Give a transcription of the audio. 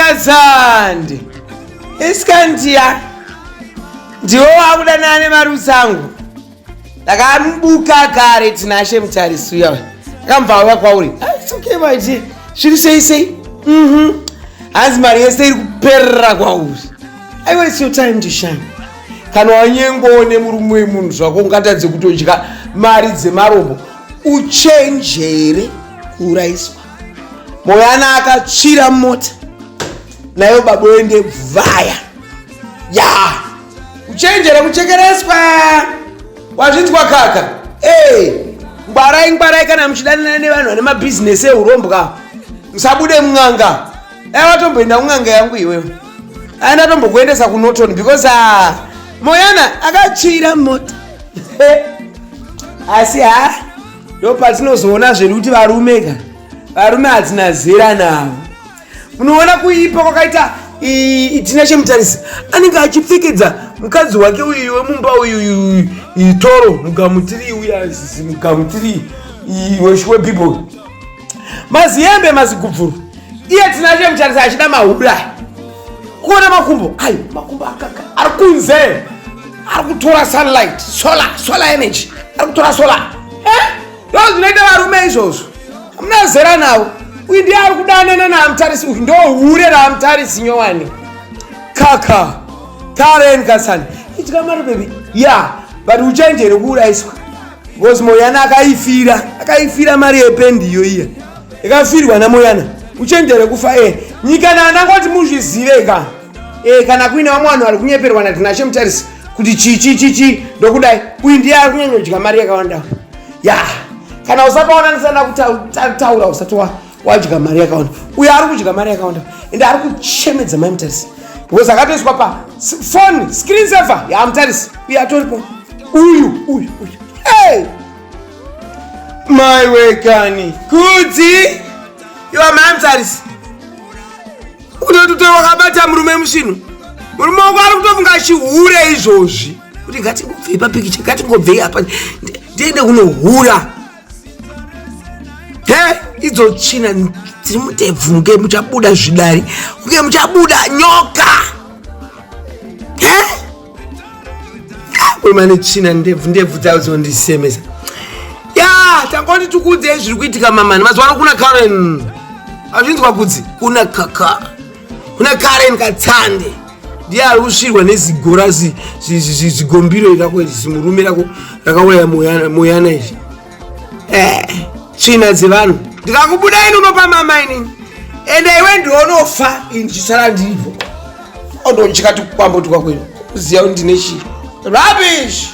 Katsande Iskandiya ndiwo wakudanana nemarutsi angu. Ndakamubuka kare Tinashe Mutarisi uya akamubva auya kwauri. Ah, it's okay my dear. Zviri sei sei? Hanzi mari yese iri kuperera kwauri. Aiwa, it's your time to shine. Kana wanyengwawo nemurume wemunhu zvako ungatadze kutodya mari dzemarombo. Uchenjere kuurayiswa. Moyana akatsvira mota nayo baba wende vhaya ya uchenjere kuchekereswa. Wazvinzwa kaka? Hey, ngwarai ngwarai kana muchidanana nevanhu vane mabhizinesi ehurombwa, musabude mun'anga. Dai watomboenda kun'anga yangu iwewe, ai ndatombokuendesa kuNorton because ah, Moyana akatsvira mota. Asi ha, ndo patinozoona zvedu kuti varume ka, varume hadzina zera navo. Munoona kuipa kwakaita Tinashe Mutarisi, anenge achipfekedza mukadzi wake uyu wemumba uyu toro mugamutiri uya mugamutiri webhibho maziyembe mazigubvuru. Iye Tinashe Mutarisi achida mahura kuona makumbo ayo, makumbo akaka ari kunze, ari kutora sunlight, solar energy, ari kutora solar. Ndo zvinoita varume izvozvo, hamuna zera navo. Uyu ndiye ari kudanana naMutarisi, uyu ndo hure raMutarisi nyowani. Kaka Karen Kasani, idya mari baby ya, but uchenjere kuurayiswa because Moyana akaifira, akaifira mari yependiyo iya ikafirwa naMoyana. Uchenjere kufa e nyika nanangoti muzvizive ka. E kana kuine vamwe vanhu vari kunyeperwa naTinashe Mutarisi kuti chi chi chi chi ndokudai, uyu ndiye ari kunyanyodya mari yakawanda ya. Kana usati waona ndisana kutaura, usati wadya mari yakawanda. Uyu ari kudya mari yakawanda ende ari kuchemedza mai Mutarisi because akatoiswa pa phone screen saver yaMutarisi. Uyu atoripo uyu uyu uyu. Hey! Mai wekani kudzi iwa mai Mutarisi, unototora wakabata murume musvinu. Murume wako ari kutofunga chihure izvozvi kuti ngatingobvei papikicha, ngatingobvei apa ndiende kunohura. He, idzo tsvina dziri mutebvu kunge muchabuda zvidari, kunge muchabuda nyoka. He, wemane tsvina, ndebvu ndebvu dzavo dzinondisemesa. Ya, tangoti tikuudzei zviri kuitika mamani mazuva ano. Kuna Karen, azvinzwa kudzi, kuna kaka, kuna Karen Katsande, ndiye ari kusvirwa nezigora zigombiro rako, zimurume rako rakauraya Moyana izvi. Tsvina dzevanhu, ndikakubuda ini unopa mama inini, ende iwe ndionofa ini ndichisara ndiripo. Ondonchikati kwambotukwa kwenu kuziva kuti ndine chii rubbish.